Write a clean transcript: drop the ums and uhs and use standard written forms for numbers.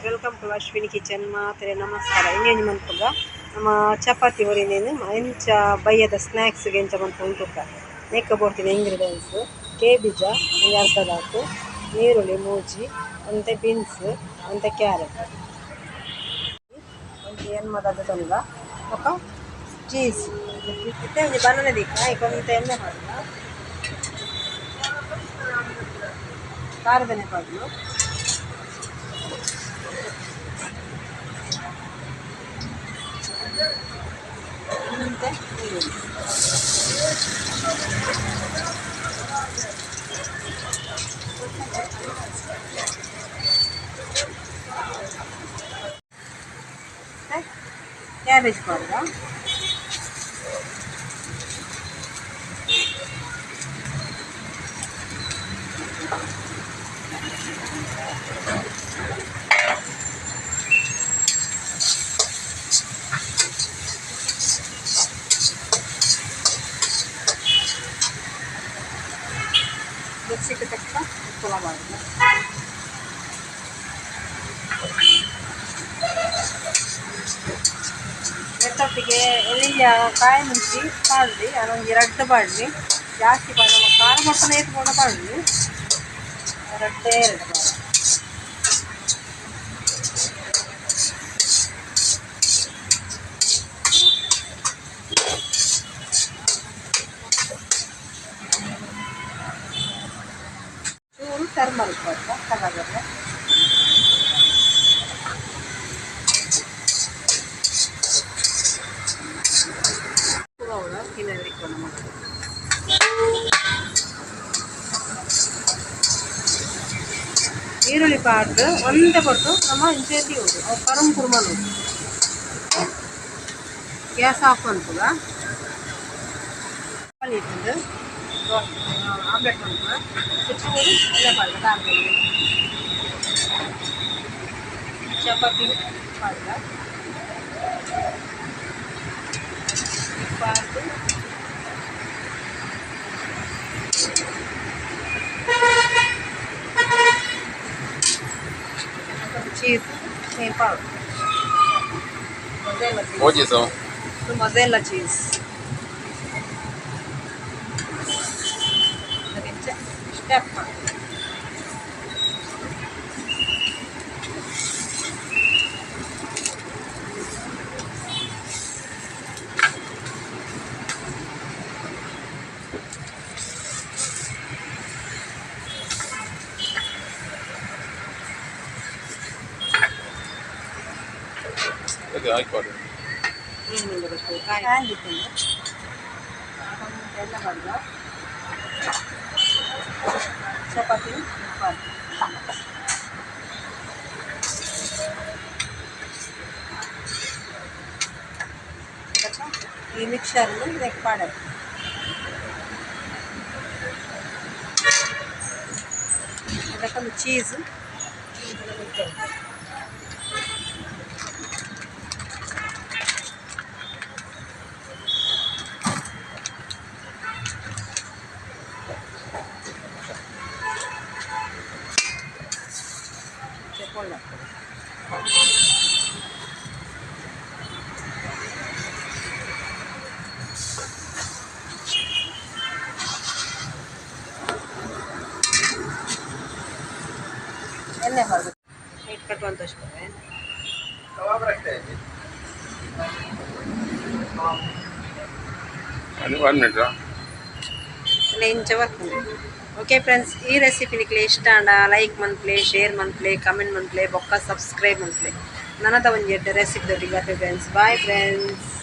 Welcome to Ashwini kitchen. ಮಾತ್ರೆ ನಮಸ್ಕಾರ. ಇನ್ನೇನು ಮನ್ಪುಗ ನಮ್ಮ ಚಪಾತಿ ಹೊರಿನೇನು ಎಂಚ ಬಯ್ಯದ ಸ್ನ್ಯಾಕ್ಸ್ಗೆ ಎಂಚ ಮನ್ಪು ತುಕ್ಕ ನೆಕ್ಕ ಬೋಡ್ತೀನಿ ಇಂಗ್ರೀಡಿಯೆಂಟ್ಸ್ ಕೇಬಿಜ ಒಂಜಿ ಅರ್ಧದಾತು, ನೀರುಳ್ಳಿ ಮೂಜಿ, ಒಂತೆ ಬೀನ್ಸ್, ಒಂತೆ ಕ್ಯಾರೆಟ್, ಒಂಜಿ ಎನ್ಮದ ತೊಂದ ಬೊಕ ಚೀಸ್. ಇತ್ತೆ ಒಂಜಿ ಬನನೆ ದಿಕ್ಕ ಐಕೊಂತೆ ಎಣ್ಣೆ ಪಾಡ್ಲ, ಖಾರದನೆ ಪಾಡ್ಲು, ಒಂತೆ ನೀರುಳ್ಳಿ. ಕ್ಯಾಬೇಜ್ ಪಾಡ್ದ, ರುಚಿಗೆ ತಕ್ಕ ಉಪ್ಪು ಪಾಡ್ದ. ನೆತ್ತೊಟ್ಟಿಗೆ ಎಳ್ಳಿಯ ಕಾಯಿ ಮುಂಚಿ ಪಾಡ್ಲಿ, ಅದೊಂದು ರಡ್ಡು ಪಾಡ್ಲಿ, ಜಾಸ್ತಿ ಪಾಡ ಖಾರ ಮಕ್ಕಳ ಏತ್ಕೊಂಡ ಪಾಡ್ಲಿ, ರಡ್ಡೇ ಎರಡು ಪಾಡ. ಚೂರು ಟರ್ಮರಿಕ್ ಪಾಡ್ದ ಕಲರ್. ಈರುಳ್ಳಿ ಪಾಡ್ದು ಒಂದೇ ಪೊರ್ತು ನಮ್ಮ ಇಂಚೆ ಉಂಡು ಅವು ಕರುಮ್ ಕುರ್ಮನ್ ಉಂಡು. ಗ್ಯಾಸ್ ಆಫ್ ಮನ್ಪುಗ ಇತ್ತಂದು ಆಮ್ಲೆಟ್ ಮನ್ಪುಗ ಚೂರು ಎಣ್ಣೆ ಪಾಡ್ದ, ಖಾರದಲ್ಲಿ ಚಪಾತಿ ಪಾಡ್ದ ಪಾಡ್ದು ಚೀಸ್ ಪಾಡು, mozzarella. Mozzarella cheese step ಮಾಡಿ. ಇದು ಹಾಕಿ ಪ್ಯಾನ್ ಇಟ್ಟಿದ್ದು ಎಣ್ಣೆ ಪಾಡ್ದ, ಚಪಾತಿ ಪಾಡ್ದ. ಈ ಮಿಕ್ಸರ್ನು ಇದಕ್ಕೆ ಪಾಡೋದು. ಇದಕ್ಕೊಂದು ಚೀಸ್ ಎಣ್ಣೆ ಹೊರಗೆ ನೀಟ್ ಕಟ್ಟುವಂತ ಅಷ್ಟೇ. ಒನ್ ಮಿನಿಟ್ ಇಂಚ ಬರ್ತದೆ. ಓಕೆ ಫ್ರೆಂಡ್ಸ್, ಈ ರೆಸಿಪಿ ನಿಕ್ಲೆ ಇಷ್ಟ ಅಂಡ ಲೈಕ್ ಮನ್ಪ್ಲೆ, ಶೇರ್ ಮನ್ಪ್ಲೆ, ಕಮೆಂಟ್ ಮನ್ಪ್ಲೆ, ಬೊಕ್ಕ ಸಬ್ಸ್ಕ್ರೈಬ್ ಮನ್ಪ್ಲೆ. ನನದ ಒಂಜಿ ರೆಸಿಪಿ ದೊಟ್ಟಿಗೆ ಬರ್ಪೆ ಫ್ರೆಂಡ್ಸ್. Bye friends.